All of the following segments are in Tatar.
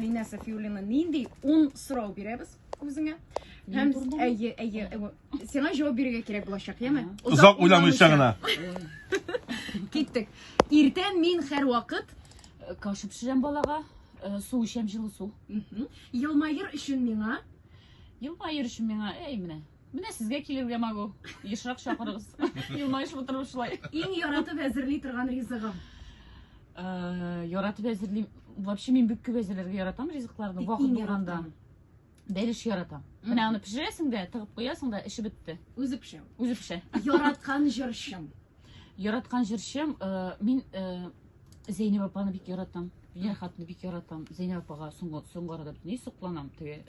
Алинә Сафиуллина, нинди 10 сорау бирәбез үзеңә? Һәм әйе, әйе, сиңа җавап бирергә кирәк булачак, яме? Озак уйламыйча гына. Киттек. Иртән мин һәрвакыт каша пешерәм балага, су эчәм, җылы су. Елмаер өчен миңа Елмаер өчен миңа, әй менә. Менә сезгә килергә могу. Ешрак чакырыгыз. Елмаешып утырып шулай. Иң яратып әзерли торган ризыгым. Яратып әзерлим. Вообще мин бик күп әзерләргә яратам ризыкларны. Вакыт булганда. Бәлеш яратам. Менә аны пешерәсең дә, тыгып куясың да, эше бетте. Үзе пешә. Үзе пешә. Яраткан җырчым. Яраткан җырчым, мин Зәйнәб апаны бик яратам. Венера хатынны бик яратам. Зәйнәб апага соңгы соңгы арада бөтенләй сокланам. Теге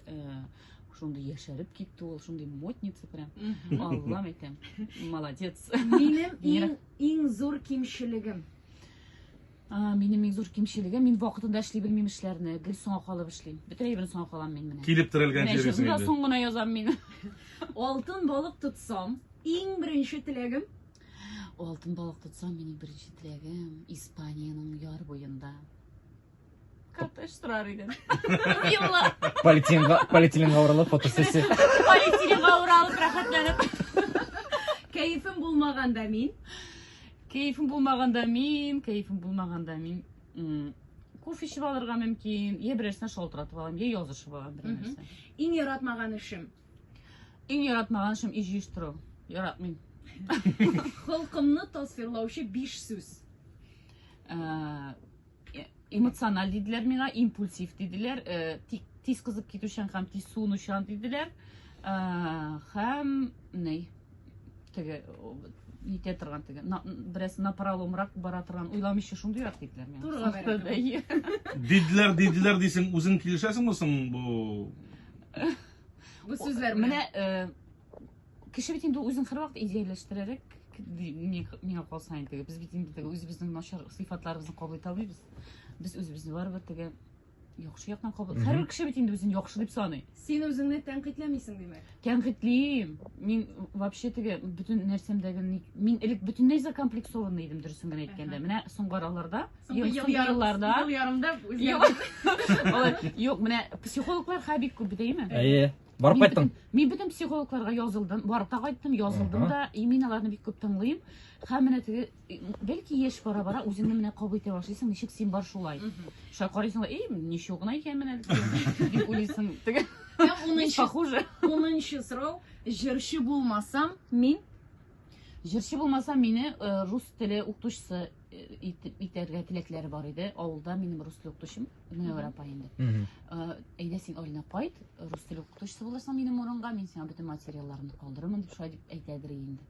шундый яшәреп китте ул, шундый модница прям. Аллам әйтәм. Молодец. Минем иң иң зур кимчелегем. Минем иң зур кимчелегем, мин вакытында эшли белмим эшләрне, гел соңга калып эшлим. Бөтен әйберне соңга калам мин менә. Килеп терәлгән җиргә инде. Соң гына язам мин. Алтын балык тотсам, иң беренче теләгем Алтын балык тотсам, минем беренче теләгем Испаниянең яр буенда коттедж сорар идем. Юлла. Полиэтиленга, полиэтиленга уралып фотосессия. Полиэтиленга уралып рәхәтләнеп. Кәефем булмаганда мин. Кәефем булмаганда мин, кәефем булмаганда мин кофе эчеп алырга мөмкин, я берәрсенә шалтыратып алам, я язышып алам берәр нәрсә. Иң яратмаган эшем. Иң яратмаган эшем өй җыештыру. Яратмыйм. Холкымны тасвирлаучы биш сүз. Э, эмоциональ диделәр миңа, импульсив диделәр, э, тик тиз кызып китүчән һәм тиз суынучан диделәр. Э, һәм ни теге нитә торган теге бераз напроломрак бара торган уйламыйча шундыйрак диделәр миңа. Турыга бара. Диделәр, диделәр дисең, үзең килешәсеңме соң бу? Бу сүзләр менә э, кеше бит инде үзен һәрвакыт идеяләштерерәк миңа калса инде теге без бит инде теге үзебезнең начар сыйфатларыбызны кабул итә алмыйбыз. Без үзебезне барыбер теге яхшы яктан кабул. Һәрбер кеше бит инде үзен яхшы дип саный. Син үзеңне тәнкыйтьләмисең, димәк. Тәнкыйтьлим. Мин вообще теге бөтен нәрсәмдәге мин элек бөтенләй закомплексованный идем, дөресен генә әйткәндә. Менә соңгы араларда, ел елларда, ел ярымда үзгәрде. Юк, менә психологлар хәзер бик күп бит, әйеме? Әйе. Барып кайттың? Мин бөтен психологларга язылдым, барып та кайттым, язылдым да, и мин аларны бик күп тыңлыйм. Һәм менә теге бәлки яшь бара-бара үзеңне менә кабул итә башлыйсың, ничек син бар шулай. Шулай карыйсың, эй, ничего гына икән менә дип уйлыйсың. Теге Һәм унынчы, похоже. Унынчы сорау, җырчы булмасам, мин Җырчы булмасам, мине э, рус теле укытучысы э, итәргә теләкләре бар иде. Авылда минем рус теле укытучым Мөнәвәр апа инде. Э, әйдә син, Алина, кайт, рус теле укытучысы булырсың минем урынга, мин сиңа бөтен материалларымны калдырырмын дип шулай дип әйтәдер инде.